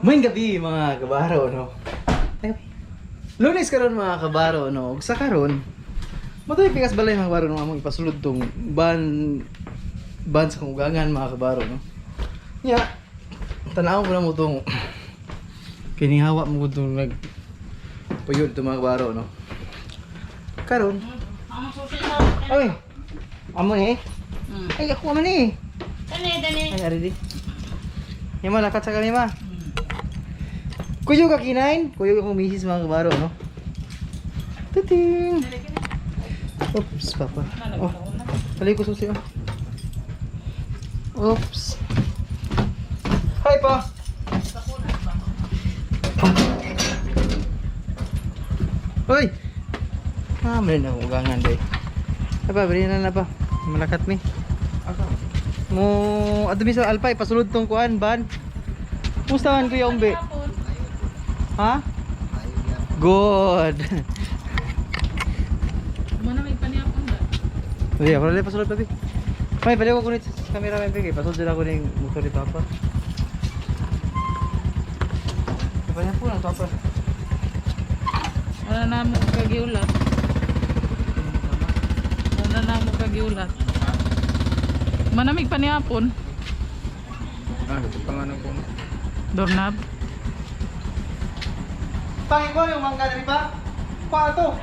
Maayong gabi, mga kabaro, no. Ay, Lunes karon, mga kabaro, no. Ug sa karon, matoy pikas balay, mga kabaro, no, among ipasulod tong ban ban sa kugangan, mga kabaro, no. Nya, tan-aw ko na mo tong kinihawa mo tong nag puyo dito, mga kabaro, no. Karon, ay, amo ni. Ay, ako amo ni. Dali, dali. Ay, ari di. Yama, lakat sa kami, ma. Kuyo ka kinain? Kuyo akong misis, mga kabaro, no? Tuting! Oops, papa. Oh, tali ko susi, oh. Oops. Hi, pa! Hoy! Ah, may na akong ugangan, day. Ay, pa, bili na na pa. Malakat mi. Mo, adto mi sa Alpay, pasulod tong kuan, ban. Kumusta man, Kuya Umbe? Ha? Good. Muna may panihapon ba? Hindi, ako lang pasulod papi. May balik ko kunit sa camera may bigay. Pasulod din ako ng motor ni Papa. Kanya po lang, Papa. Wala na mo kagiulat. Wala na mo kagiulat. Manamig panihapon. Ah, ito pa nga ng puno. Doorknob. Pangin ko yung mangga diri pa. Pa to.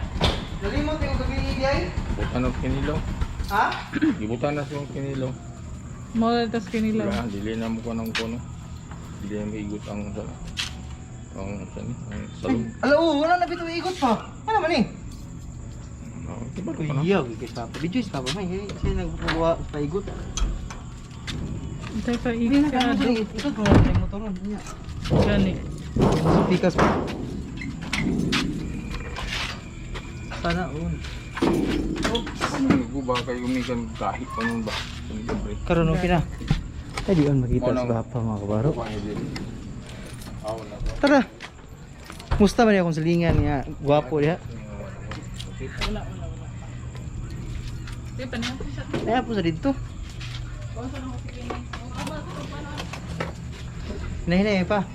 Nalimot yung gabi ay. Butan ng kinilaw. Ha? Gibutan na siyang kinilaw. Mo tas kinilaw. Wala, dili na mo ko ng puno. Dili na maigot ang sa ang sa ni, ang salog. Ala, oh, wala na bitaw igot pa. Ano man eh? Ah, kibalo ka na. Kuya, kay Papa. Video is Papa. May siya nagbubuha paigot. Ito pa Hindi na sarado. kamo ikot mo ang motoron. Nya. Gani. Pikas pa. Sana on. Oops. Ano nagguba kayo umigan kahit pa nun ba? Siyempre. Karon okay na. Ay, di on makita Mo sa nang- Papa, mga kabaro. Kuha niya dili. Aw na ba? Tara. Musta man akong silingan nga gwapo diha. Wala, wala, wala. Di panihapon siya. Kaya po sa dito. Hinahinay pa.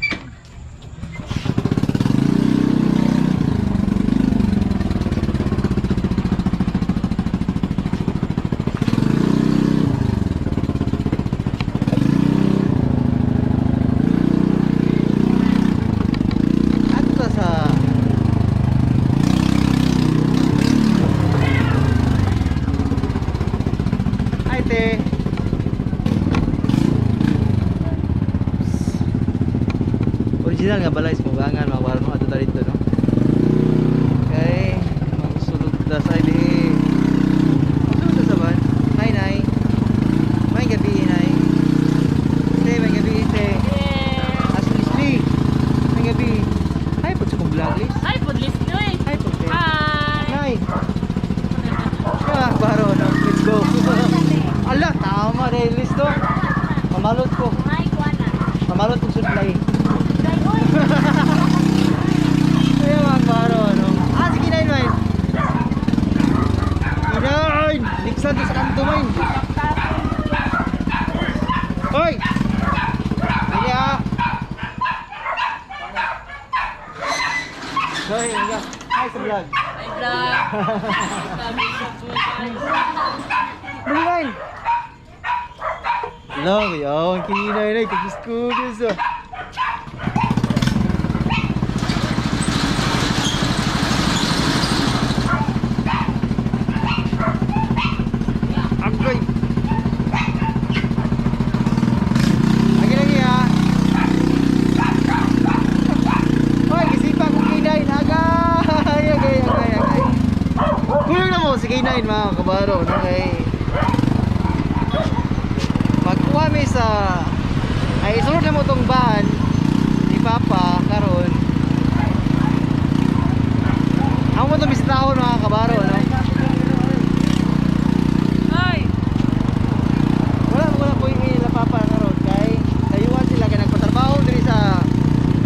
Ato sa Hi, te. Original nga balay sa Mugangan, mga wala mga ato dito, no? Okay, magsulod ta sa ili. Magsulod ta sa ban. Hi, Nay. May gabi, Nay. Te, may gabi, te. As Leslie. May gabi. Hi po sa kong vlog, Liz. Hi, podlis nyo eh. Hi po, te. Hi! Nay. Ah, baro, no? Let's go. Ala, tama rin, Liz, to. Mamalot ko. Ay, kuana. Mamalot kong sudlay. Day, oy. Ayun, mga baro, ano? Ah, sige, nine, nine. Nine! Liksan to sa kanto, mine. Hoy! Hindi ah! Sorry, hindi. Hi sa vlog. Hi, vlog. Sabi sa buhay. Dali, nine! Hello, kuya. Ang kininay, nay. Kagis-kugis, ah. Agay! Lagi lagi ah. Hoy, gisipa kong K9. Agay! Agay, agay, agay. Kulong na mo si K9, mga kabaro. No? Kay... Magkuha mi sa... Ay, isulod na mo tong van ni Papa karon. Ang mo itong bisitahon, mga kabaro, no? Hi! Wala wala ko yung nila Papa karon kay tayuan sila kay nagpatrabaho diri sa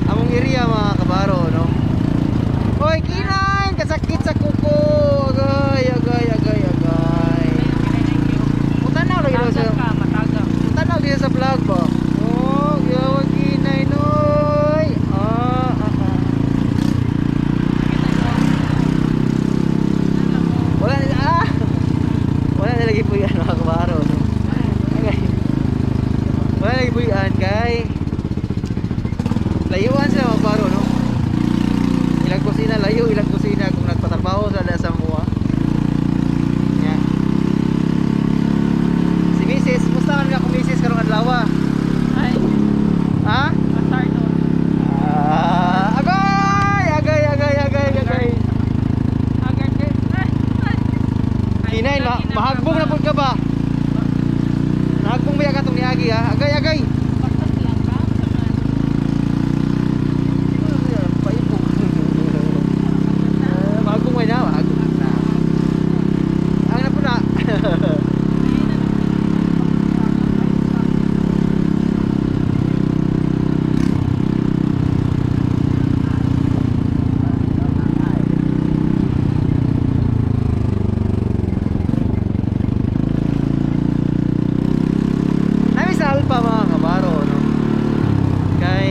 among area, mga kabaro, no. Hoy, Kinan, kasakit sa kuko. Agay, agay, agay, agay. Mutanaw lagi daw sa Mataga ka, mataga. Mutanaw lagi sa vlog ba. Oh, yawa Kinay noy. Layuan sila mga kabaro, no? Ilang kusina, layo, ilang kusina kung nagpatrabaho sila sa mua. Yeah. Si Mrs. Musta man ako Mrs. karong adlaw? Ay, Ha? masardo. Ah, agay! Agay, agay, agay, agay. Agar kay. Ay, ay. Kinay, na, mahagbong na pud ka ba? Nahagbong ba ka itong niagi ha? Agay, agay! Baktas lang ba? Sama. Paipok. Eh, mahagbong ba na? Mahagbong na. Ang na po na. Nami sa Alpa mga kabaro, no? Kay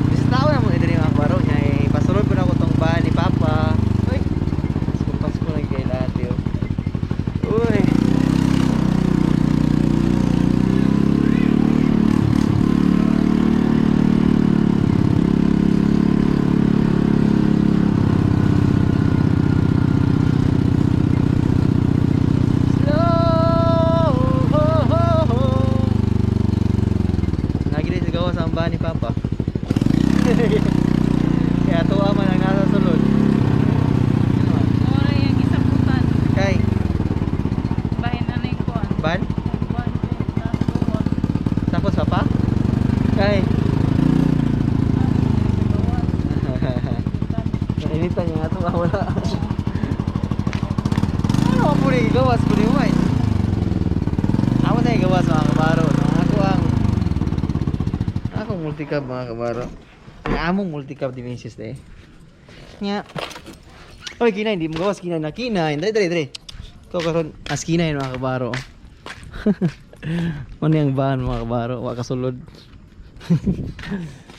bisita tao na mo diri mga kabaro niya eh, pasulod po na ako tong bahay ni Papa. Uy, Pasko Pasko na kay ate oh. Uy. Slow, ho, ho, ho. Lagi rin sigaw sa amba ni Papa. Kaya tuwa man ang nasa sulod. Ano man? Ora yung gisaputan. Kay, Bahin na na yung kuan. ban? Kuan, kuan. Tapos Papa? Kay. Nainitan niya nga ito, wala. Ano ang puri gawas puri mo ay? Ako sa gawas mga kabaro. No? Ako ang akong multicab mga kabaro. Ang among multicab di Mrs. de. Nya. Oy, kinay, hindi mo gawas kinay na kinay. Dre, dre, dre. Ikaw karon as kinay mga kabaro. Ano yung van mga kabaro, wa kasulod.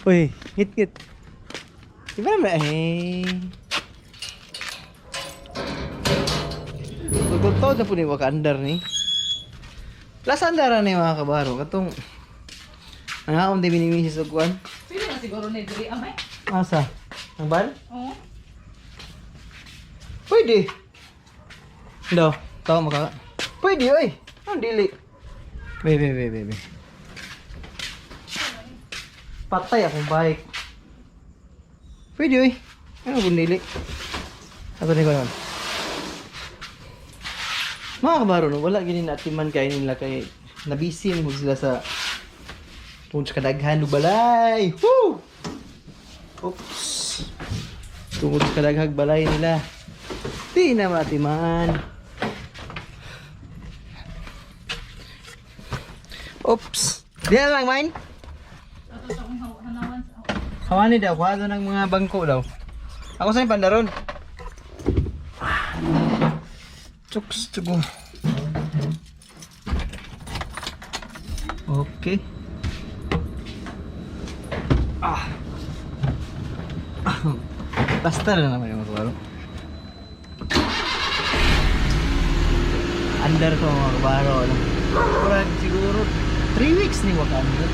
Uy, ngit ngit. Di ba naman eh. Tugtog na po ni waka andar ni. Last andar ni mga kabaro katong ang aon di binimisi sa kuan. Pili na siguro ni diri amay. Asa? Ang ban? Oo. Pwede. Daw, tao maka. Pwede oy. Ang dili. Be, be, be, be, be. Patay akong bike. Pwede oy. Ano kung dili? Ato ni ko naman. Mga kabaro, no, wala gini natiman kay nila kay nabisi mo sila sa tungod sa kadaghan ug balay. Woo! Oops. Tungod sa kadaghag balay nila. Di na matiman. Oops. Di na lang, mine. Ato sa akong hanawan sa Hawani daw, kuha daw ng mga bangko daw. Ako sa pandaron. Chuks, tsugo. Okay. Ah. Basta na naman yung mga kabaro. Under ko mga kabaro. Ano? Murag siguro 3 weeks ni waka under.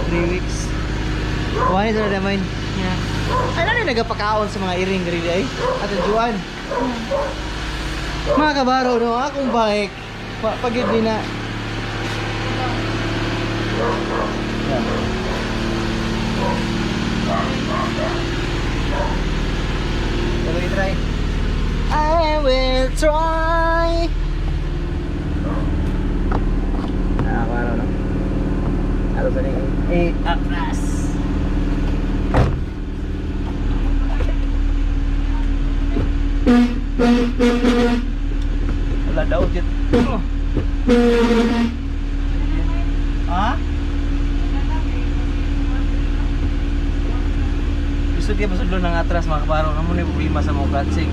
3 weeks. Kuha ni sila naman. Yeah. Ay, ano na nagapakaon sa mga iring really ay? At ang juan. Mga kabaro, no, akong bike. Pagid ni na. Yeah. Pero i-try. I will try. Ah, kabaro, no? Ano sa eh, atras. Wala daw dito. Oh. Ha? Gusto niya pasudlo ng atras mga kabaro. Ano mo na yung problema sa mga clutching?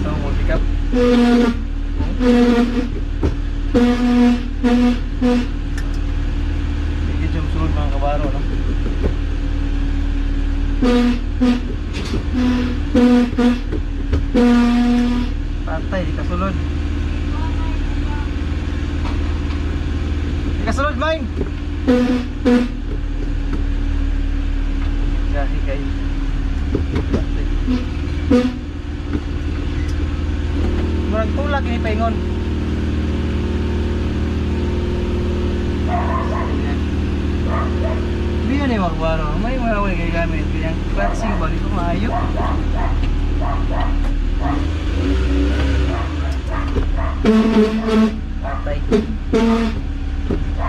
Sa mga multicab? Hindi siya masulod mga kabaro, no? Patay, di kasulod. Di kasulod, mine! Muna yung makabaro. May mga wala kayo gamit. Kaya ang clutching ba? Di ko maayo. Patay.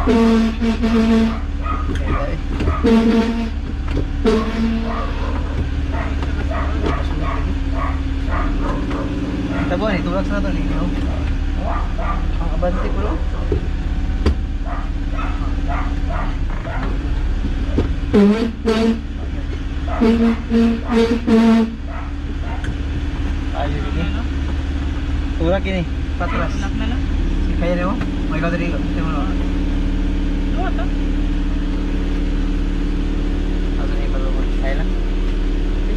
Kaya eh. Tabo ni tulak sa nato ninyo. Ang abante ko lo. Ayo ini. Tulak ini, patras. Tulak na lang. Kaya nimo? May ikaw diri, mo no. Duha to. Asa ni palungon? Kaya lang.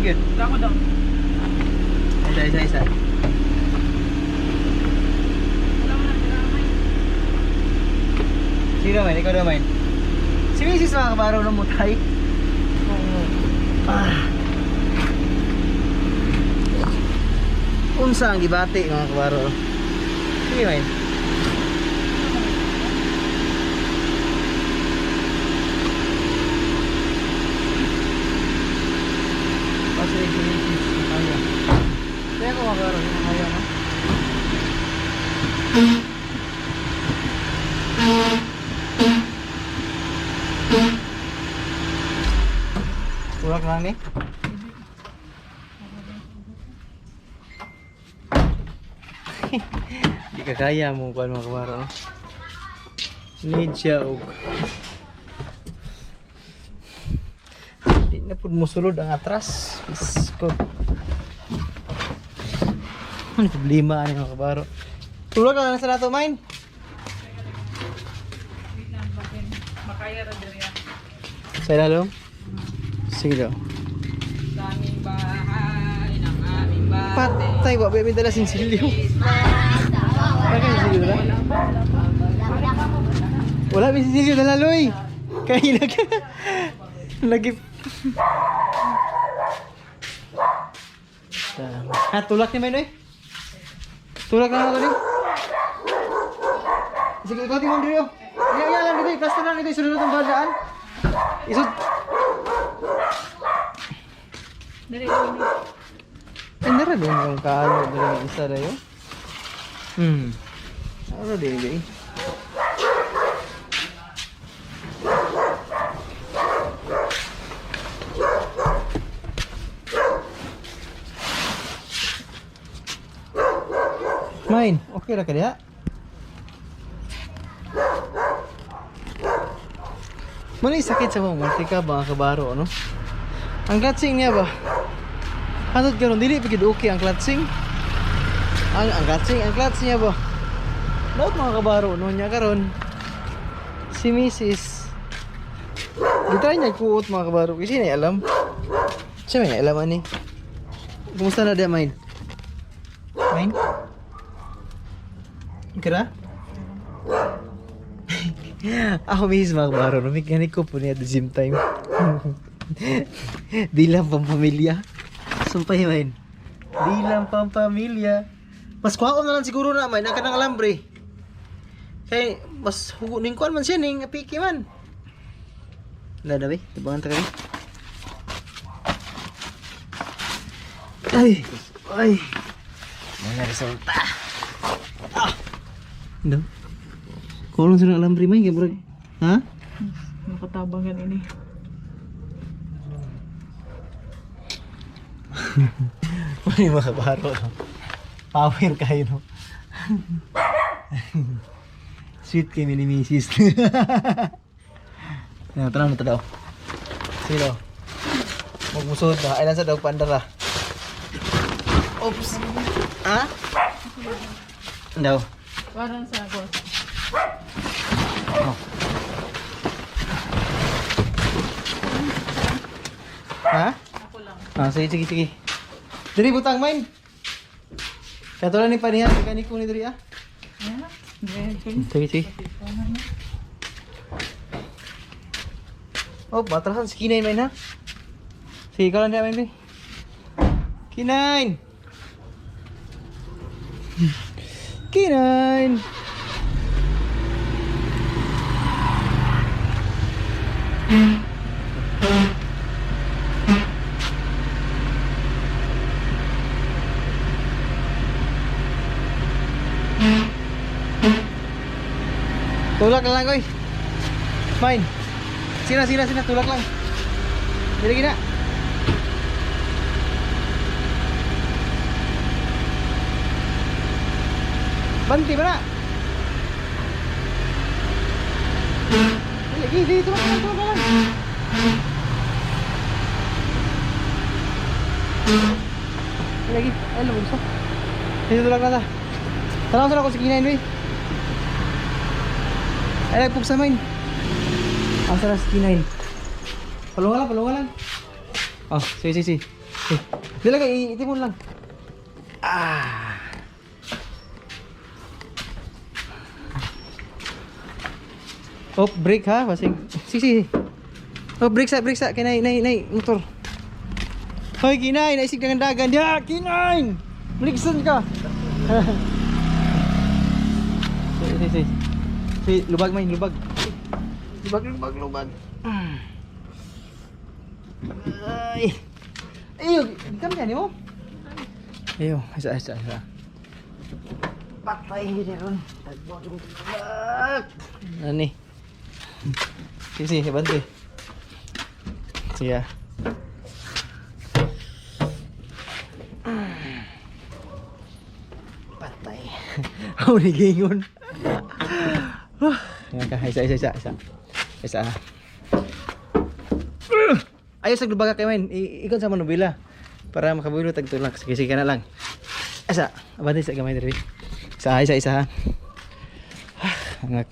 Good. Dako daw. Isa, isa, isa. Wala mo na sila may. Sino man? Ikaw naman. Si Mrs. mga kabaro ng mutay. Ah. Unsa ang gibati mga kabaro? Sige man. Kasi si Mrs. Kaya. Kaya ko mga kabaro, kaya no? Tulak lang ni. Di ka kaya mo kuan mga kabaro. No? Need siya og di na pud mosulod ang atras. Isko. Ano problema ani mga kabaro? Tulak na lang sa nato mine. Wait lang, bakin. Makaya ra diri ah. Sa ilalom? Sige daw. Sa aming bahay, ng aming bahay. Patay, wa ba may dala sinsilyo? Wala ka sinsilyo dala? Wala pa, wala pa. Wala may sinsilyo dala, Loy. Kaya nag... Lagi... Ha, tulak ni Manoy. Tulak na natin. Sige, ikaw tingnan dito. Iya, iya lang dito. Plaster lang dito. Isunod itong balaan. Isod. Diri diri. Ay, nara din yung kaano. Dali ng isa na yun. Ano din, eh. Mine, okay ra ka diha? Muna yung sakit sa mga multika ba, mga kabaro, ano? Ang clutching niya ba? Hantod karon dili pa gid okay ang clutching. Ang clutching, ang clutch niya ba? Daot mga kabaro no niya karon. Si Mrs. Gitry niya kuot mga kabaro kasi niya alam. Siya may alam ani. Kumusta na diya mine? Mine? Okay ra? Ako mismo mga kabaro, no, mechanic ko po niya at the same time. Di lang pampamilya. Sumpay man. Di lang pampamilya. Mas kwaon na lang siguro na man ang kanang alambre. Kay mas hugo ning kuan man siya ning apiki man. Wala na ba? Tabangan ta kami. Ay, ay. Mga resulta. Ah. No. Kulong sila ng alambre man kay murag. Ha? Nakatabang yan ini. Ano yung mga baro, no? Power kayo, no? Sweet kay ni misis. Yan, tara na ito daw. Sige daw. Magmusod na. Ay, nasa daw pandara. Oops. Ha? Daw. Parang sa ako. Oh. Ha? Ako lang. Ah, sige, sige, sige. Diri butang main. Katulad ni panihan, mekaniko ni diri ah. Yeah. Diri. Sige, sige. Oh, matrasan si Kinain main ha. Sige, ikaw lang dyan, main, be. Kinain! Kinain! Tulak na lang, oy. Fine. Sina, sina, sina. Tulak lang. Dili gina. Banti ba na? Dili, dili, dili. Tulak lang, tulak lang. Dili, lagi. Ay, lumugso. Dito tulak na ta. Tanaw sa ako sa kinain, wey. Ay, nagpugsa main. Asa na sa kinain? Palunga lang, palunga lang. Oh, sige, sige, sige. Sige. Dili lang, itimon lang. Ah. Oh, break ha, basig. Sige, sige. Oh, break sa, break sa. Kinay, nay, nay, motor. Hoy, kinay, naisig ng dagan. Ya, kinay! Maligsan ka. Sige, sige, sige. Sige, lubag may, lubag. Lubag, lubag, lubag. Ay. Ayo, kam yan mo? Ayo, isa, isa, isa. Patay gini ron. Tagbo jung tulak. Ani. Sige, sige, bante. Sige. Patay. Ako ni gingon. Yan ka, isa, isa, isa, isa. Isa. Ayaw sa glubaga kay men. Ikon sa manubila para makabulo tag tulak. Sige, sige ka na lang. Isa, abante sa gamay diri. Isa, isa, isa ha. Ah, Anak.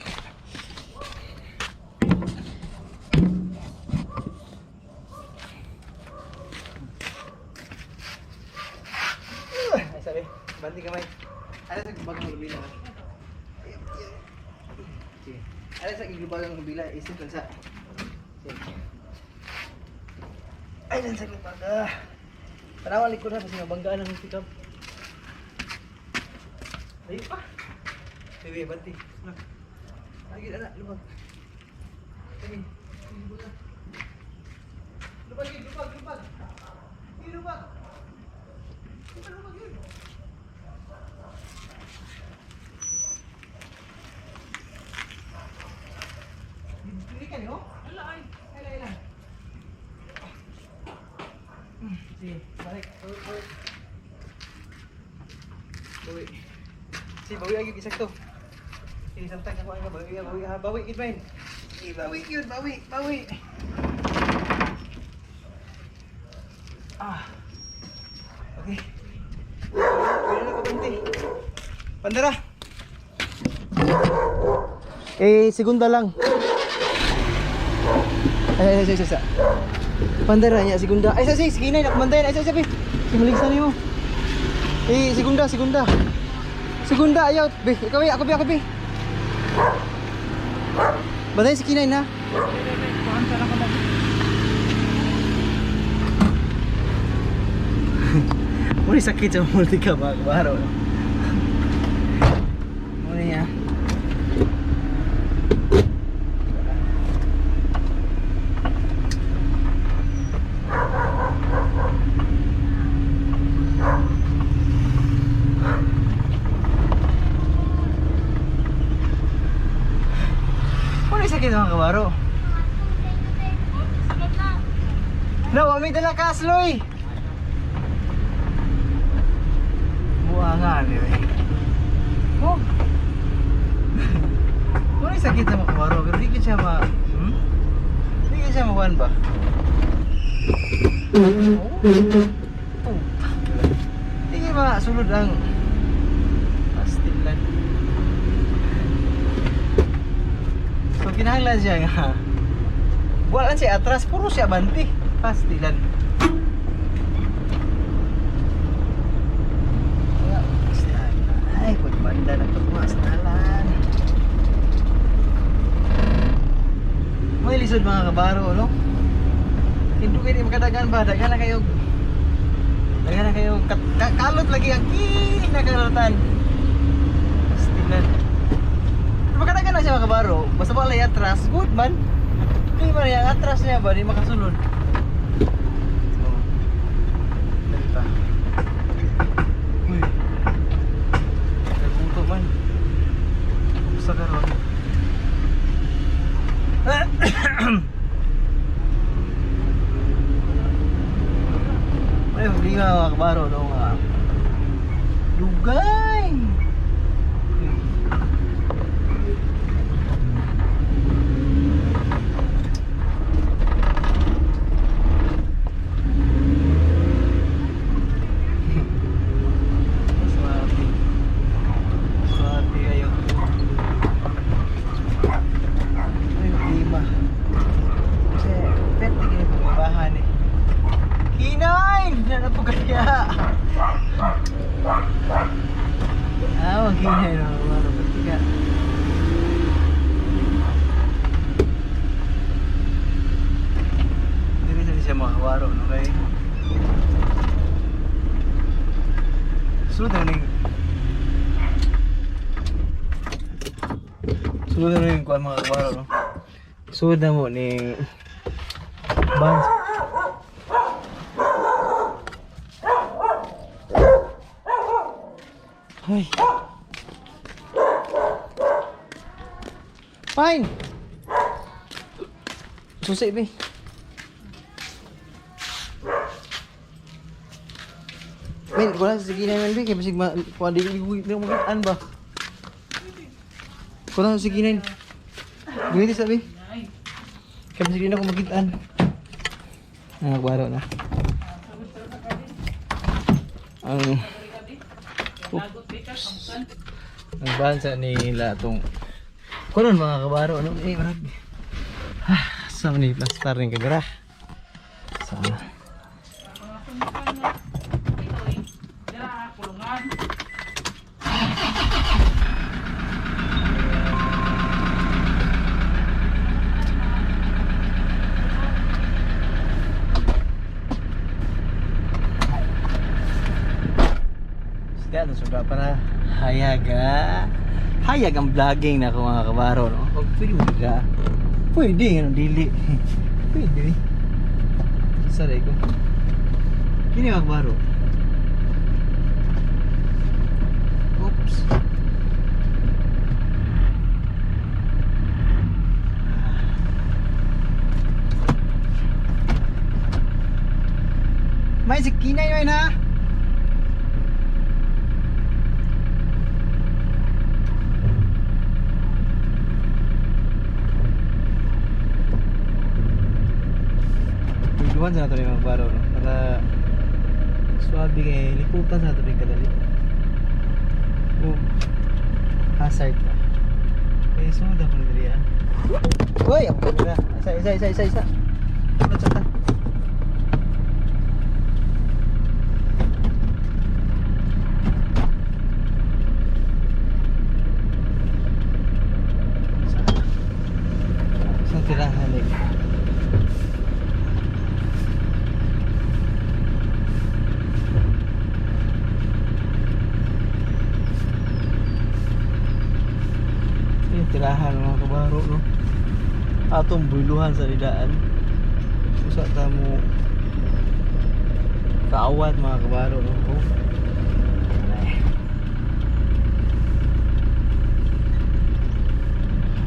Ay, sabi, banti kamay. Ayaw sa glubaga manubila. Ha. Sige. Ayaw sa glubaga manubila, isip lang sa. Sige. Ay, lang sa glubaga. Tanawan likod ha, kasi mabanggaan ang pick up. Ayun pa. Bebe, banti. Na. Ay, gila na, lubag. Ay, lubag na. Lubag, yun, lubag, lubag. Yun, lubag. Lubag, lubag, yun. Hindi ka niyo? Wala ay. Ay, ay, ay. Sige, balik. Bawi, bawi. Bawi. Sige, bawi agad isakto. Sige, samtang ako ang bawi, bawi, ha, bawi, gid man. Sige, bawi yun, bawi, bawi. Ah. Okay. Pwede na kabanti. Bandera. Eh, segunda lang. Ay, ay, ay, ay, ay. Bandera niya, segunda. Ay, ay, ay, sige na, nakumanday na. Ay, ay, ay, simuligsan niyo. Eh, segunda, segunda. Segunda, ayaw. Be, ikaw, be, ako, be, ako, be. Banday si Kinay na. Kuhan sa lang ko na. Muna sakit sa multi ka ba? Baro. Muna niya. Muna sakit mga kabaro. Sunod na. No, may dala ka, Asloy. Buha nga, ano eh. Oh. Wala yung sakit sa makabaro, pero di ka siya ma... Hmm? Di ka siya makuhan ba? Oh. Puta. Di ka masulod ang... Pastilan. So, kinahanglan siya nga. Wala siya atras, puro siya banti. Pastilan. Ay, pagbanda na ito mga astalan. May lisod mga kabaro, no? Hindi kayo makadagan ba? Daghan na kayo. Daghan na kayo. Kalot lagi ang kinakarotan. Pastilan. Pero makadagan na siya mga kabaro. Basta wala yung atras, good man. Hindi man yung atras niya ba? Di makasunod. Oh. Dali pa. Uy. Nagputo man. Sa karon. Ay, problema mga kabaro no nga. Dugay. Swabe. Swabe kayo. Ay, problema. Kasi, pwede kayo pagbabahan eh. Kinay! Na po kaya. Ah, wag kinay no. Ano ba tiga? Dili sa siya makawaro no kay. Sulod na ning Sulod na ning kuan mga kawaro no. Sulod na mo ning Bans. Ay. Fine. Susi, be. Men, wala sa sige naman, be. Kaya basig ma... Kuha, di ko makitaan ba? Kuha sa sige na. Gawin sabi. Ay. Kaya basig di na ako makitaan. Ah, nagbaro na. Ang... Lagot ka, kamutan. Ang bansa nila itong kunon mga kabaro ano eh marag ah sa ni plastar ning kamera sa Mga sumukan na. Ito eh. Dira, kulungan. Sida na suga para hayag ah. Hayag ang vlogging na ako mga kabaro no. Pag pwede mo ka. Pwede ano dili. Pwede. Saray ko. Kini mga kabaro. Oops. May si Kinay may na. Tujuan sa nato ni mga baro no? Para swabe kay liputan sa nato ni kadali. O hazard pa. Kaya sunod ako ni diri ah. Uy, ako kamera. Isa, isa, isa, isa, isa. Tulad sa ta. Sa sa tirahan eh. Yung tirahan mga kabaro no. Atong buluhan sa lidaan. Usa ta mo kaawat mga kabaro no. Oh. Alay.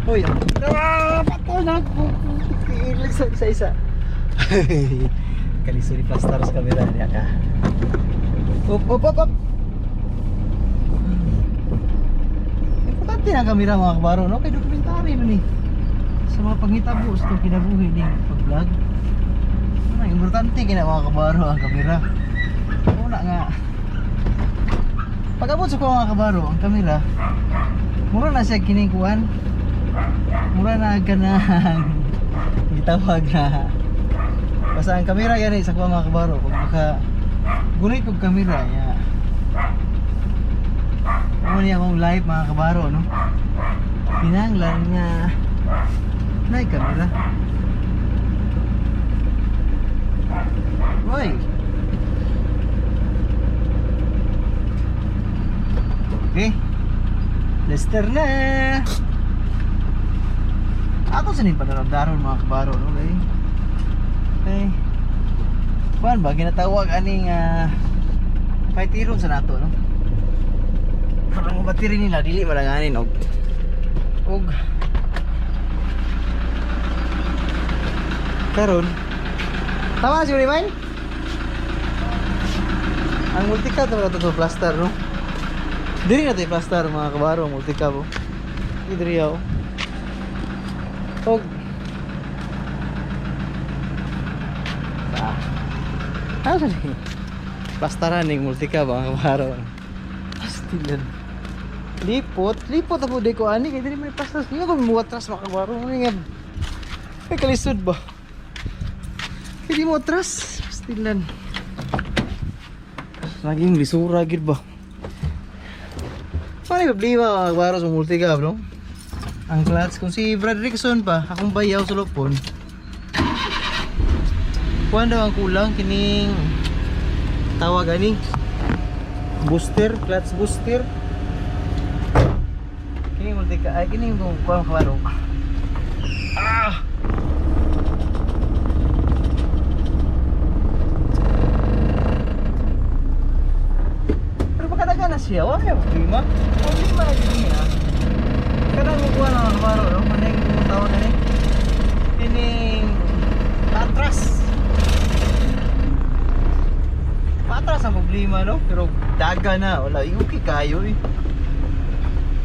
Hoy, ah, patay na ako. Isa isa isa. Kalisuri plastar sa kamera niya ka. Up, up, up, up. Importante na ang kamera mga kabaro, no? Kay dokumentary man eh. Sa mga pangitabo sa itong kinabuhi ni pag-vlog. Ano, importante kina mga kabaro ang kamera. Una nga. Pag-abot sa ko mga kabaro, ang kamera, mura na siya kiningkuan. Mura na ka na gitawag na. Basta ang kamera yan eh, sa ko mga kabaro. Pag maka gunit kog kamera, ya. Ano niya akong live mga kabaro, no? Pinanglan nga nay kamera. Hoy. Okay. Lester na. Ako sa ning panaramdaron mga kabaro, no? Okay. Okay. Kuan ba ginatawag aning fightiron sa nato, no? Parang battery nila dili malanganin og og Karon. Tama si Remind? Ang multicab na ito plaster, no? Diri na ito plaster mga kabaro, ang multicab, oh. Diri oh. Og Ah. Ano sa ni? Plastaran ning multicab mga kabaro. Pastilan. Lipot, lipot ako di ko ani kay diri may plastar. Nga ko muatras mga kabaro. Ano nga? May kalisod ba? Kay di mo atras. Pastilan. Naging lisura gid ba? Paano problema mga kabaro sa multicab, no? Ang clutch, kung si Brad Rickson pa, akong bayaw sa lupon. Kuan daw ang kulang kining tawag ani booster, clutch booster. Kining multicab, ay kining kung kuan kabaro. Ah! Pero baka na siya, wala may problema. Problema na gini ah. Kanang kukuha na mga kabaro, no? Manay kung tawag na ni. Kining patras. Patras ang problema, no? Pero daga na, wala. Okay kayo eh.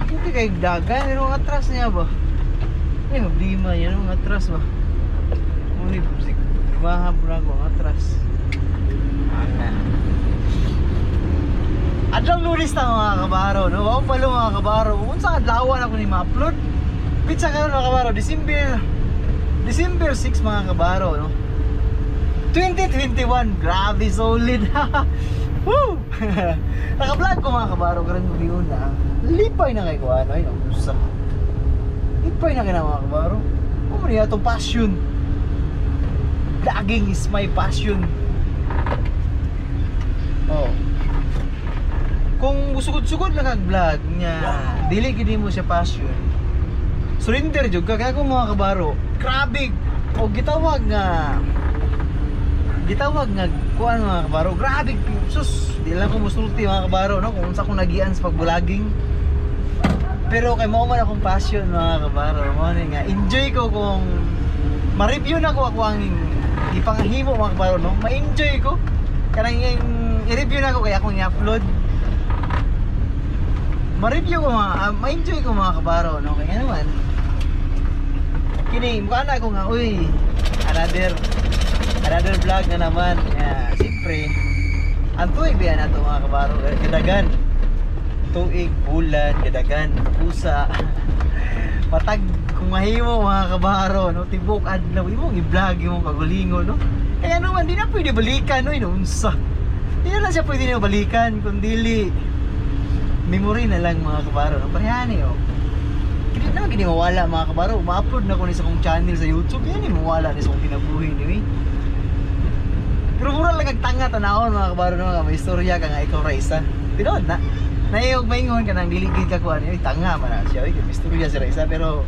Okay kayo daga, pero ang atras niya ba? Ay, problema yan, ang atras ba? Ngunit, mahab na ako ang atras. Ah. Adlaw Lunes na mga kabaro, no? Wow palo mga kabaro. Kung sa adlawan ako ni ma-upload. Pizza karon mga kabaro, December 6 mga kabaro, no? 2021, grabe solid. Woo! Naka-vlog ko mga kabaro, karon gabi una. Lipay na kay ko ano, ay usa. Lipay na kay na mga kabaro. Mo man atong passion. Vlogging is my passion. Oh, kung sugod-sugod lang kag vlog niya, dili gid mo siya passion. Surrender jud ka kaya kung mga kabaro, grabe og gitawag nga kuan mga kabaro, grabe sus, di lang ko musulti mga kabaro no kung unsa akong nagian sa pag-vlogging. Pero kay mao man akong passion mga kabaro, mao ni nga enjoy ko kung ma-review na ko ako ang ipangahimo mga kabaro no, ma-enjoy ko. Kanang i-review na ko kaya akong i-upload, ma-review ko mga, ma-enjoy ko mga kabaro, no? Kaya naman, kini, mukha na ako nga, uy, another vlog na naman. Yeah, siyempre, ang tuig biya na ito mga kabaro, kadagan. Tuig, bulan, kadagan, pusa. Patag, kung mahimo mga kabaro, no? Tibok, adlaw, imong i-vlog, imong kagulingon, no? Kaya naman, di na pwede balikan, no? Inuunsa. Di na lang siya pwede na balikan, kung dili, memory na lang mga kabaro. No? Parehani oh. Hindi naman gini mawala mga kabaro. Ma-upload na ko ni sa kong channel sa YouTube. Yan eh, mawala ni sa kong kinabuhi ni eh. Pero mura lang kag tanga tanawon mga kabaro no, nga may istorya ka nga ikaw ra isa. Tinuod na. Nayog maingon ka nang dili gid ka kuan, ay tanga man na siya. Uy, may istorya si Raisa pero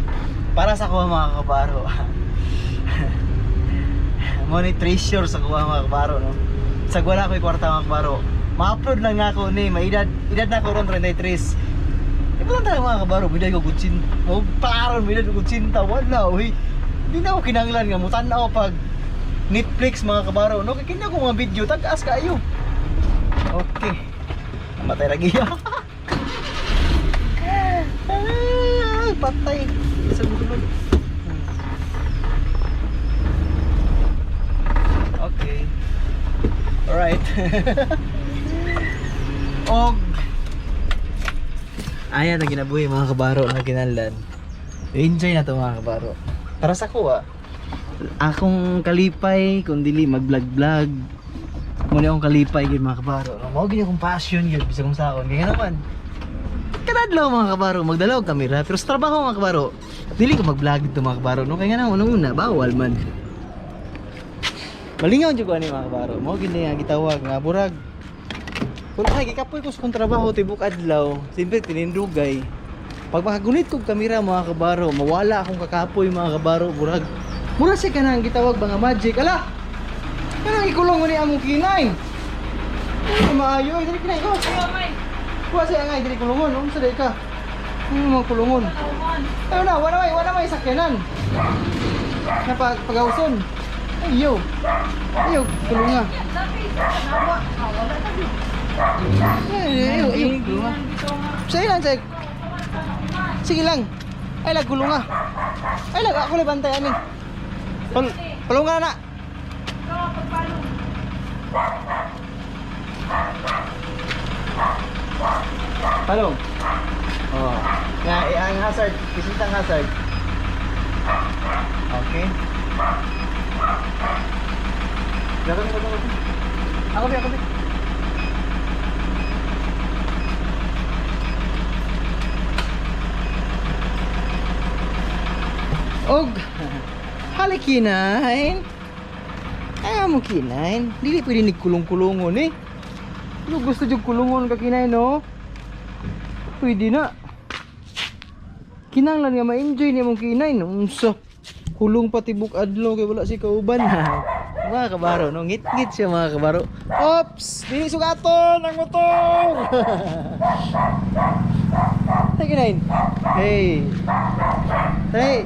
para sa kuha mga kabaro. Mo ni treasure sa kuha mga kabaro no. Sa wala ko'y kwarta mga kabaro. Ma-upload lang nako ni, may edad, edad na ko ron 33. Iba lang tayo mga kabaro, may edad ko kutsin. O paron, may edad ko kutsinta, wala uy. Hindi na ako kinanglan nga mutan-aw pag Netflix mga kabaro, no? Kaya kina ko mga video, tag-as kayo. Okay. Namatay lagi. Ay, patay. Sa gulod. Okay. Alright. Og Ayan ang ginabuhi mga kabaro na kinanlan. Enjoy na to mga kabaro. Para sa kuha, akong kalipay kung dili mag-vlog-vlog. Muna akong kalipay gyud mga kabaro. No, mao gyud akong passion gyud bisag kung saon. Kaya naman. Kanadlaw mga kabaro, magdala og kamera. Pero sa trabaho mga kabaro, dili ko mag-vlog dito mga kabaro. No, kaya nga naman una bawal man. Malingaw jud ko ani mga kabaro. Mao gyud ni ang gitawag nga burag. Kung ay gikapoy ko sa kong trabaho tibok adlaw, siyempre tinindugay. Pag makagunit kog kamera mga kabaro, mawala akong kakapoy mga kabaro, burag. Mura siya kanang gitawag ba nga magic. Ala! Kanang ikulong mo ni among kinay. Ay, maayo ay dili kinay ko. May. Kuha siya nga dili kulungon, unsa day ka? Mga kulungon. Kulungon. Ayun na, wala may sakyanan. Na pag pagawson. Ayo. Ayo, kulunga. Ayo, ayo, kulunga. Sige lang, sige. Sige lang. Ay, lag kulunga. Ay, lag ako lang bantay ani. Palunga na. Palong. Oh. Nga eh, ang hazard, bisitang hazard. Okay. Dapat ko dapat. Ako bi, ako bi. Og halikinain. Ay mo kinain. Dili pwede ni kulong-kulongon eh. Ano gusto jud kulungon ka kinain no? Pwede na. Kinanglan nga ma-enjoy ni mong kinain. Unsa? Kulong pa tibok adlaw kay wala si kauban. Mga kabaro no, ngit-ngit siya mga kabaro. Ops! Dili sugaton ang motor. Hey, kinain. Hey. Hey.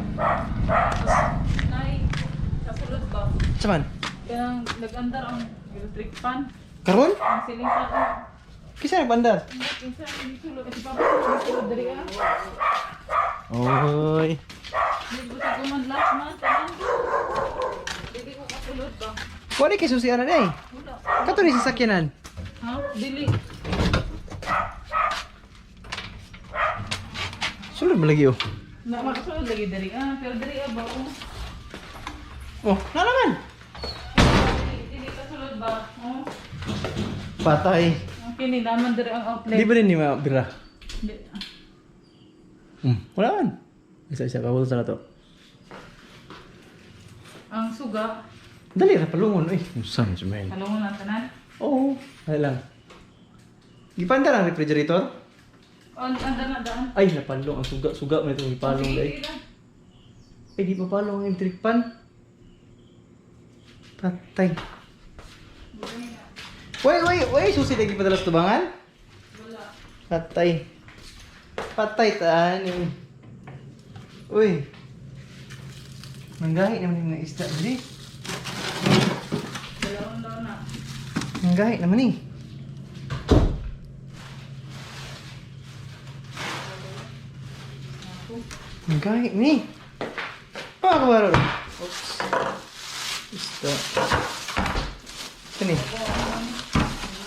Nay, sa sulod ba? Saman? Kanang nag-andar ang electric fan. Karon? Ang siling fan. Oh. Kisa nagpandar? Kinsa ang sulod? Si Papa sulod diri ah. Oy. Di ko sa kuman last month. Tanan. Dili ko kasulod ba? Wala kay susian na eh. Wala. Kato ni sasakyanan. Ha? Dili. Sulod man lagi oh. Na makasulod lagi diri ah, pero diri ah ba oh. Oh, na naman. Dili, dili kasulod ba? Oh. Patay. Ang kini naman diri ang outlet. Di ba rin ni mabira? Di. Wala man. Isa-isa, pabuto sa na to. Ang suga, Dali ra palungon oy. Unsa man si man. kalungon ang tanan. Oo, dali lang. Gipanda lang refrigerator? On andar na daan. Ay, napalong ang suga. Suga man itong ipalong Sige, dai. sige lang. Ay, di pa palong ang electric pan. Patay. Wait, wait, wait. Susi lagi padala sa tubangan? Wala. Patay. Patay taan. eh. Uy. Manggahi naman yung mga isda dali. Dalawang daw na. Manggahi naman eh. Manggahi ni. Ah, kabaro. Oops. Isda. Ito ni.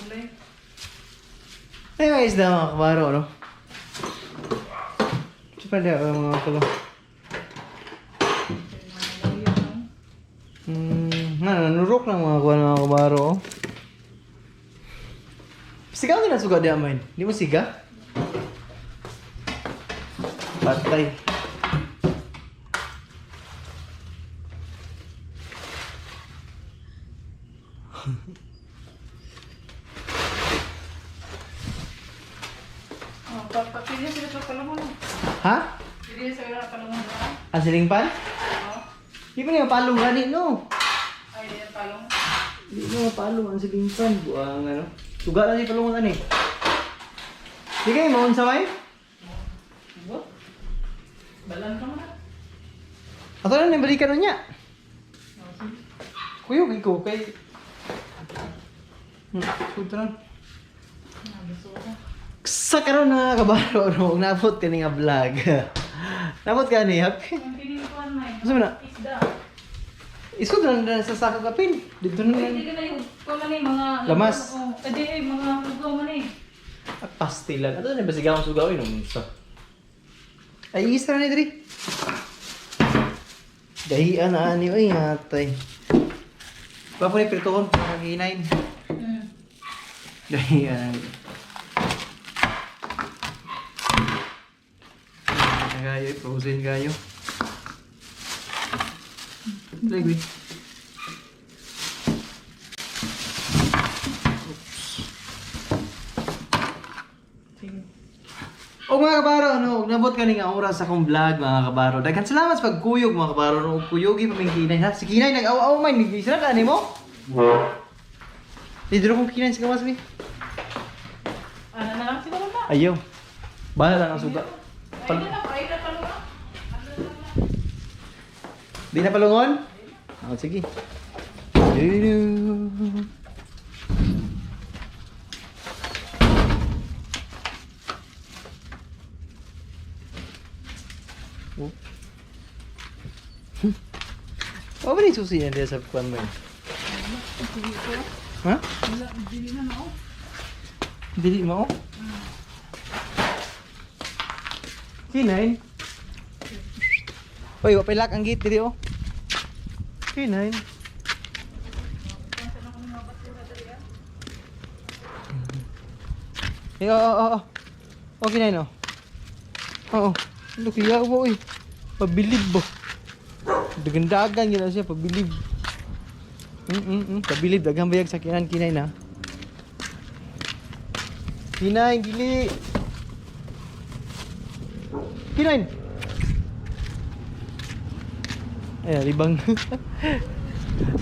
Gulay. Ay, mga isda mga kabaro, no? Ito pala mga kulo. Na, nanurok lang mga kuha mga kabaro, oh. Sigaw nila suga di amain. Di mo siga? Patay. Oh, pili sila sa palungon. Ha? Pili sila sa palungon ba? Ang siling pan? Oh. Di ba niya palong gani, no? Ay, di na palong. Di mo mapalong ang siling pan. Buang ano. Suga lang si palungon ani. Di kayo maun sa may? Bo? Balan ka man. Ato na nabalikan na niya. Oh, sige. Kuyog ikaw kay... Punta na. Ah, gusto ko. Sa karon na kabaro no, nabot kani nga vlog. Nabot kani happy. Ang pinikuan na Unsa man na? Isda. Isko na na sa saka kapin. Dito na Ay, di ka na yung kuwan man eh, mga... Lamas. Oo. Ay, di eh, mga lugaw man eh. Pastilan. Ato na basigaw ang sugaw inom sa. Ay isa na ni diri. Dahian na ani oy atay. Papo ni prituon para kinain. Dahian. Kayo, frozen kayo. Lagi. Sige. O mga kabaro, ano, ug nabot kani nga oras sa akong vlog mga kabaro. Daghan salamat sa pagkuyog mga kabaro. No, ug kuyogi pa ming kinay ha. Si kinay nag-aw-aw man, nag-isra ka nimo. Dito kong kinay sa gawas mi. Ano na lang siguro na. Ayaw. Bahala lang ang suga. Ay, na lang. Ay, na palungon. Ano na lang. Di na palungon? Oh, sige. Du-du. Oh. Oh, ba yung susi niya sa kuwan mo yun? Ha? Wala, dili na na oh. Dili mo? K9. Uy, wapay lock ang gate dili oh. K9. Eh, oo, oo, oo. Oh, K9 oh. Oo. Ano kaya mo oy? Pabilib ba? Dagandagan gina siya pabilib. Pabilib daghang bayag sa kinan K9 ha. K9 dili. K9. Ay, alibang.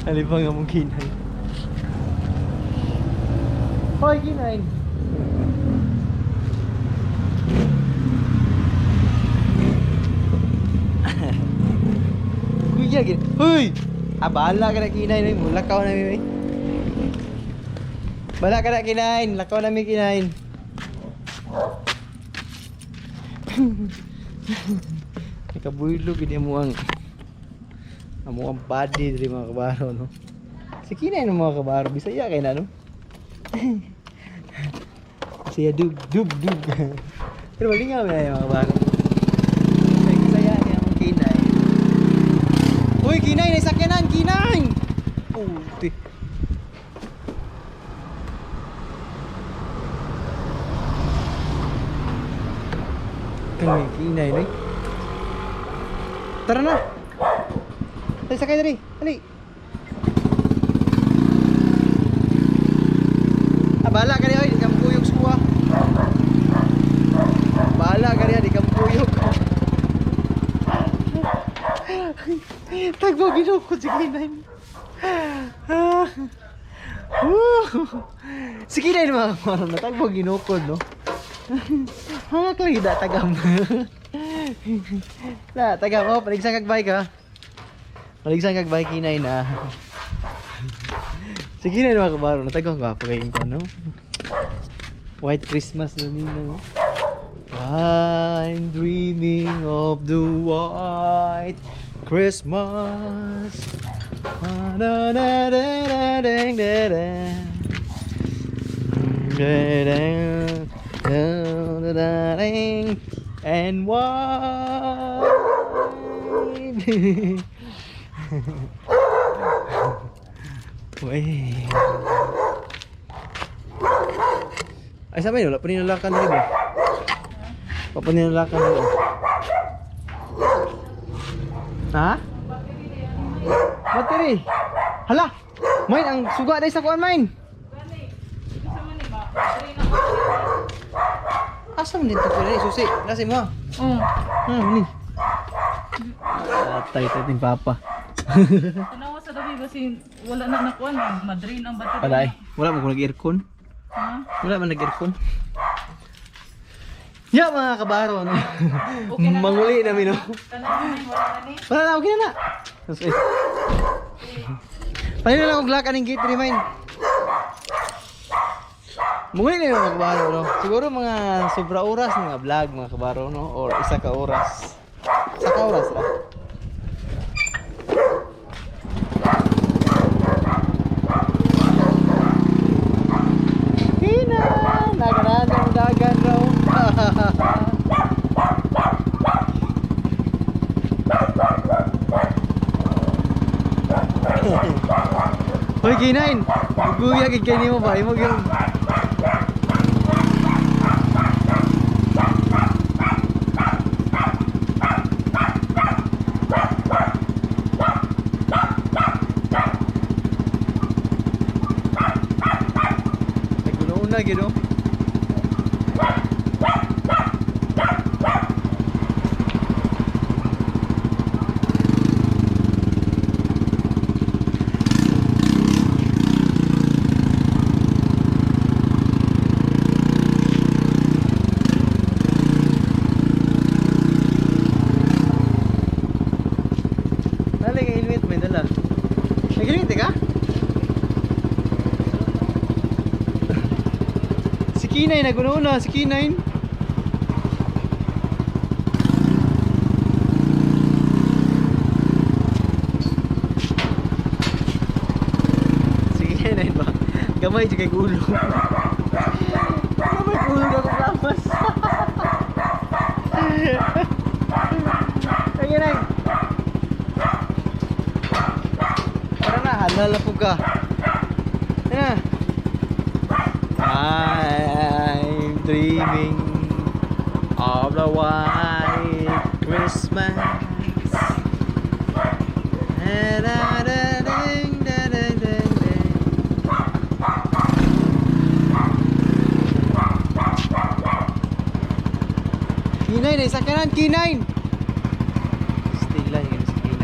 Alibang among K9. Hoy, K9. Kuya, gin. Hoy! Ah, bahala ka na K9. Oy. Mulakaw na mi. Oy. Bahala ka na K9. Lakaw na mi K9. Nakabuylo gid amo ang body diri mga kabaro no. Si Kinay no mga kabaro Bisaya kay na no. Siya dug dug dug. Pero malingaw na yung mga kabaro. Ay Bisaya niya ang Kinay. Uy Kinay nasakyanan Kinay. Puti. Kani Kinay ni. Tara na. Dali, sakay dali. Dali. Ah, bahala ka rin, oy. Di ka mukuyog sa kuha. Bahala ka rin, di ka mukuyog. Tagbo, ginukod si K9. Ah. Woo! Si K9 mga kamarang na, tagbo ginukod, no? Hangak lang da, tagam. Na, tagam. Oh, paligsan kag bike, ha? Paligsan kag bike, K9, ah. Sige na mga kabaro, natagong gwapo kayong ko, no? White Christmas na nino. I'm dreaming of the white Christmas. Na-na-na-da-da-ding-da-da. Da-da-da-da-da-ding. And white. Uy. Ay, sa amin, wala pa nilalakan dito ba? Wala pa nilalakan dito. Ha? Battery! Hala! Mine, ang suga dahil sa kuan, mine! Gani. Isa man ni ba? Dili na ko. Asa man dito ko rin, susi. Nasa mo. Oh. Ah, ni. Atay, tayo papa. Tanawa sa gabi kasi wala na nakuan, madrain ang battery. Wala eh. Wala mo kung nag-aircon. Ha? Wala man nag-aircon. Ya mga kabaro, no? Okay na. Manguli namin, no? Tanawa na wala na ni. Wala na, okay na na. Tapos, eh. Paano na lang og lock aning gate remind. Munguli na yung mga kabaro, no? Siguro mga sobra oras nga vlog mga kabaro, no? Or isa ka oras. Isa ka oras ra. Hina! Naganaan ang dagan raw. Hoy, K9! Guguya gid kay nimo ba? Imo gyud. Naguna-una gid oh. Dali kay helmet may dala. Nag-helmet ka? Kinay naguna-una, si Kinay. Si Kinay ba? Gamay jud kay ulo. Gamay ulo na kong lamas. Ay, Kinay. Tara na, halala po ka. Tara na. I'm dreaming of the white Christmas. Da-da-da-ding, da-da-ding, ding. K9, isa kanan, K9! Stila, yun si K9.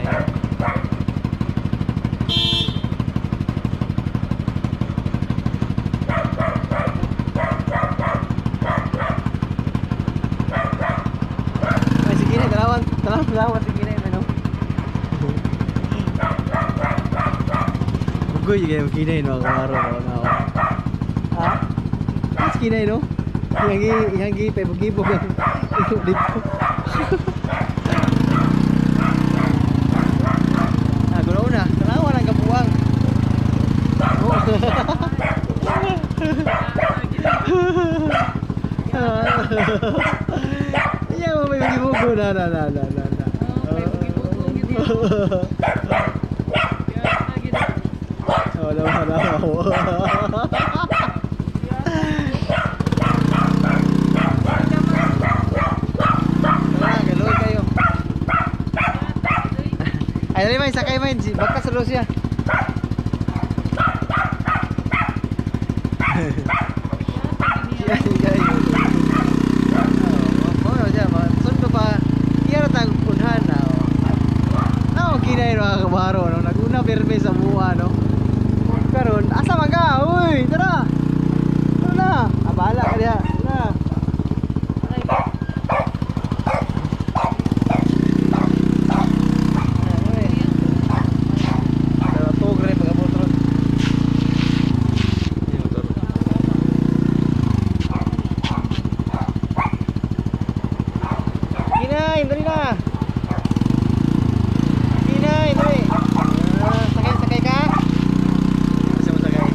Ay, sige na, dalawan, dalawan, dalawan, sige na, ano? Bugoy, yung kinay, no, kumaro, no, no. Ha? Mas kinay, no? Yang yang gi, pebog-gibog, dito. Ah, gulo na, dalawa lang kabuang. Oh. Iya, mo may gibugo na na na na na. Na. Oh, may bugi-bugo, gid yun. Oh, no, no. Wala, galoy kayo. Ay, dali man, sakay man. Baka sa Russia. Ay, oh, siya, sundo pa. Iya na tag unhan na. Oh. No, kinay ro ang kabaro no. Naguna pirmi sa buwa no. Karon, asa man ka? Uy, tara. Tara na. Abala ka diha. Tara. Uy. Tara tugre pag-abot ron. Kinay, dali na. Kinay, dali. Ah, sakay, sakay ka. Kasi mo sakay.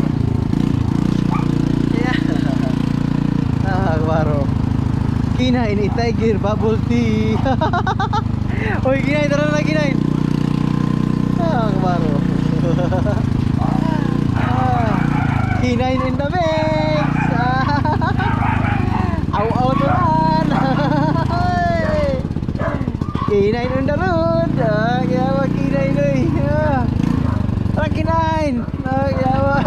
Yeah. Ah, baro. Kinay ni Tiger Bubble Tea. Oy, Kinay, tara na, Kinay. Ah, baro. Ah, Kinay in the mix. Aw, aw, turan. K9 on the road. Ah, yawa K9 oy. Ah. Tara K9. Ah, yawa.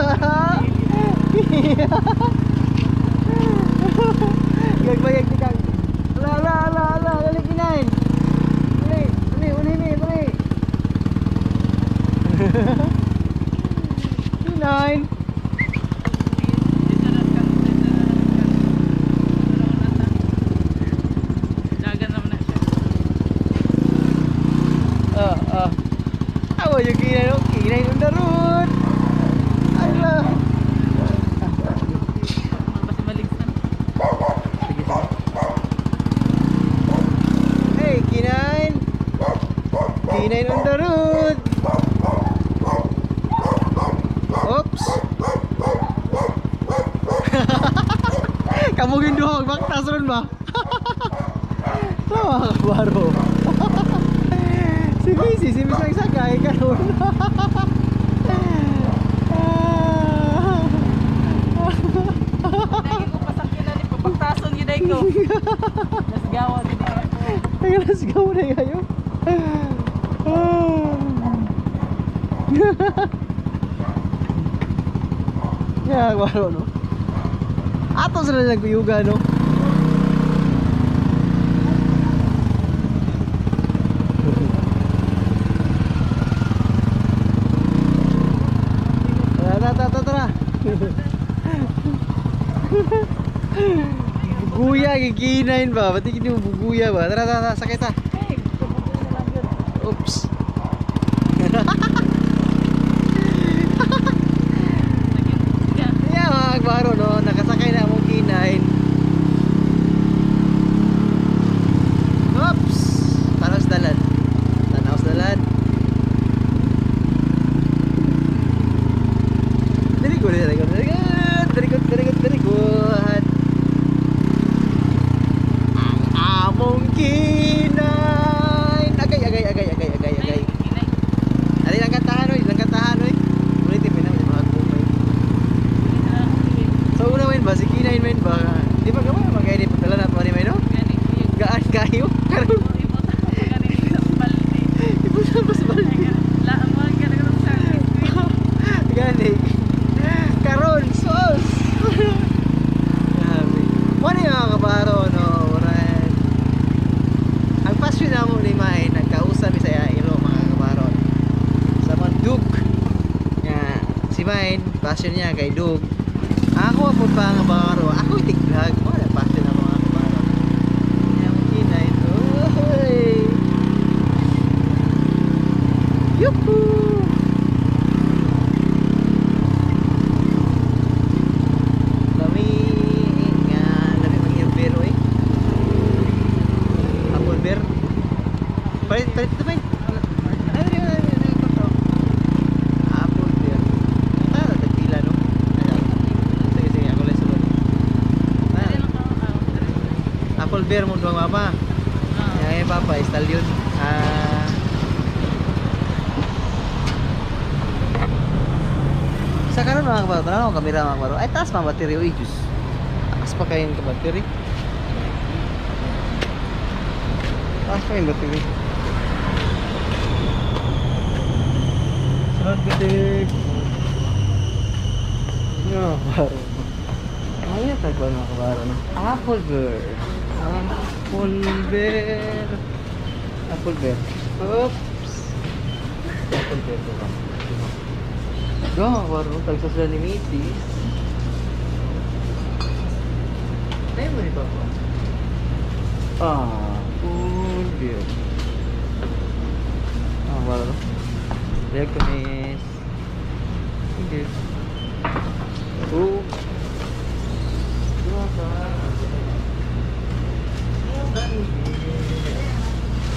Gagbayag ni Kang. Ala, ala, ala, ala, dali K9. Dali, dali, uli ni, dali. K9. Dagan naman na siya. Ah, ah. Awa yung K9, oh. K9 on the road. Ala. Basta maligsan. Sige, sige. Hey, K9! K9 on the road! Oops! Kamugin duha, baktas ron ba? Tama ka, baro. Si Missy, si Miss ang sakay karon. Dahil ko pasakyan na ni papagtason yun ay ko. Nasgawa din ako. Teka, let's go na kayo. Yeah, baro no. Ato sila naguyuga no. Tara, tara, tara, tara. Buguya, kikinain ba? Ba't hindi mo buguya ba? Tara, tara, tara, sakay ta. Hey, tumutuloy na lang yun. Oops. Yeah. Yeah, mga kagbaro, no? Nakasakay na akong K9. Divine, passion niya kay Dug. Ako po pa nga baro. Ako itig vlog. Mo na passion ako mga kabaro. Kaya mo kinay. Oy! Yuhu! Lami nga lami mag-beer eh. Apple beer. Palit palit ito ba? Ay, dali, dali, dali, ito. Apple beer. Ah, tagpila no. Ano? Sige, sige, ako lang sulod. Ah, apple beer mo duwang mama. Yang yung papa, stallion. Ah. Sa karon mga kabaro, tanaw ang kamera mga kabaro. Ay, taas pa ang battery. Uy, Diyos. Taas pa kayong battery. Taas pa yung battery. Sunod battery. No, kabaro. Ay, tagwan mga kabaro. No? Apple beer. Apple beer. Apple beer. Oops. Apple beer diba? Diba? Diba mga kabaro? Tagsa sila ni Macy's. Tayo mo ni Papa. Ah, apple beer. Ah, kabaro. There ko miss. Thank you. Oops. Diba ka?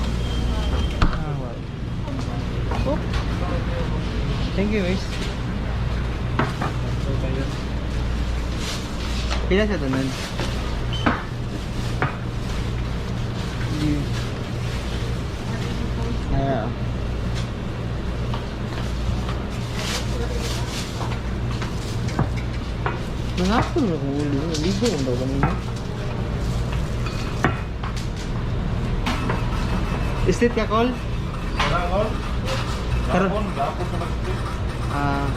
Ah, what? Oh. Thank you, miss. Pila siya tanan? Hindi. Ah. Nangapon na akong ulo. Ligo ang daw kanina. Istit ka, Col? Karon. Karon. Gapon na nag Ah.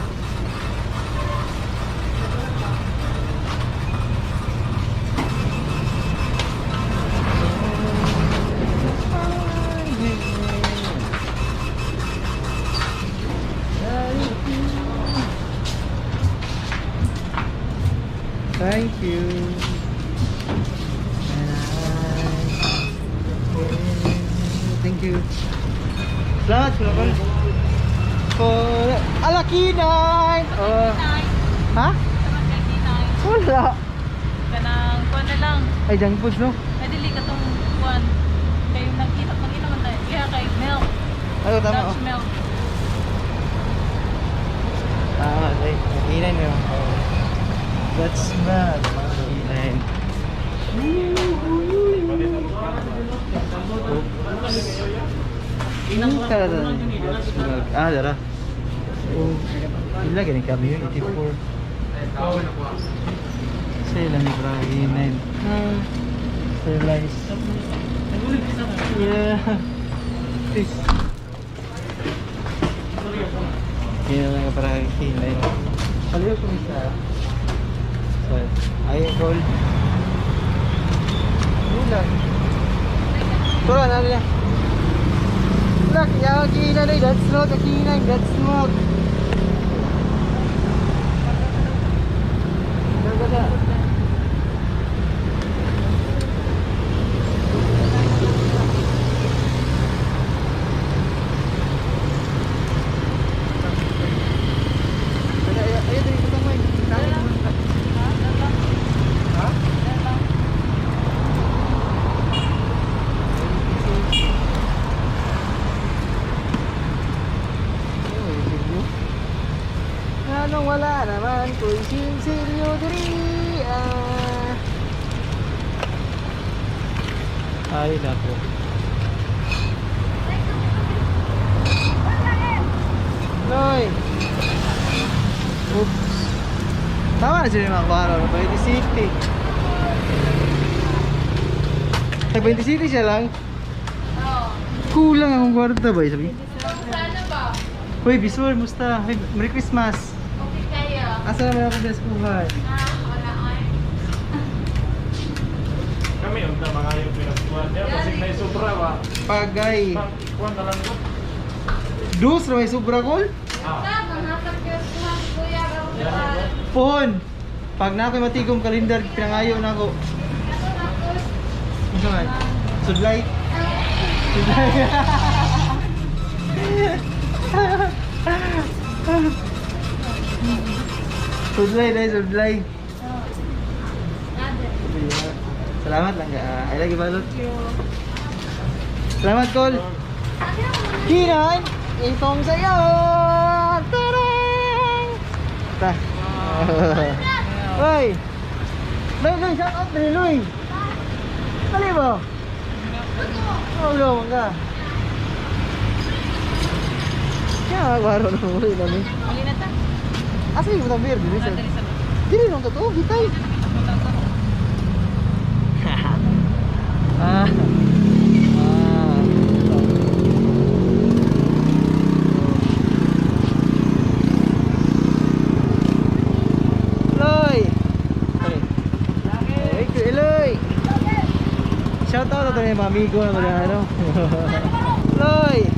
Thank you. And thank you. Salamat, Kuya Col. For Alakinay! Oh. Ha? Wala. Kanang kuan na lang. Ay, junk foods, no? Ay dili katong kuan. Kay nag-ihap mag-inom man tayo. Iha kay milk. Ay, tama. Dutch Oh. milk. Tama, ay. Alakinay, no? Oh. That's not Alakinay. Ah, dara. Oh, pila gani kami yun, 84. Sa ilang ni 9. Ah, sterilize. Yeah. Please. Yan lang para kay 9. Kaliyo ko isa. Sorry. Ay, gold. Wala. Tara, na na. Look, yaw kina na, that's not a kina, that's not. Go, go, go. Ay, ay, ay, dali, butang mo, eh. Ha? Anong wala naman kung sinsilyo diri ah. Ay nako. Noy. Oops. Tama na sila yung mga kabaro. 20 City. Tag 20 City siya lang. Kulang akong kwarta ba? Sabi. Sana ba? Hoy, Bisol, musta? Hoy, Merry Christmas. Okay kayo. Asa naman ako best buhay? Ah, wala ay. Kami unta mga yung pinagkuhan niya kasi may sobra ba. Pagay. Kuan na lang ko. Dus, may sobra kol? Ah. Ta, manghatag gyud kuha si kuya. Pohon. Pag na ako'y matigom kalendar, pinangayo na ako. Ano man? Sudlay. Sudlay. Sudlay dahil sudlay. Salamat lang ka. I like you, balot. Salamat, Col. Kinan, itong sa'yo! Tarang! Ta. Hoy! Loy, Loy, shout out ni Loy! Dali mo! Oh, ulo ka. Kaya magbaro na muli namin. Uli na ta. Asa yung butang beer? Dili sa. Dali sa Dili nung totoo, bitay. Ah. Ah. Loy. Ay, kuy Eloy. Shout out to yung mga amigo na mga ano. Loy.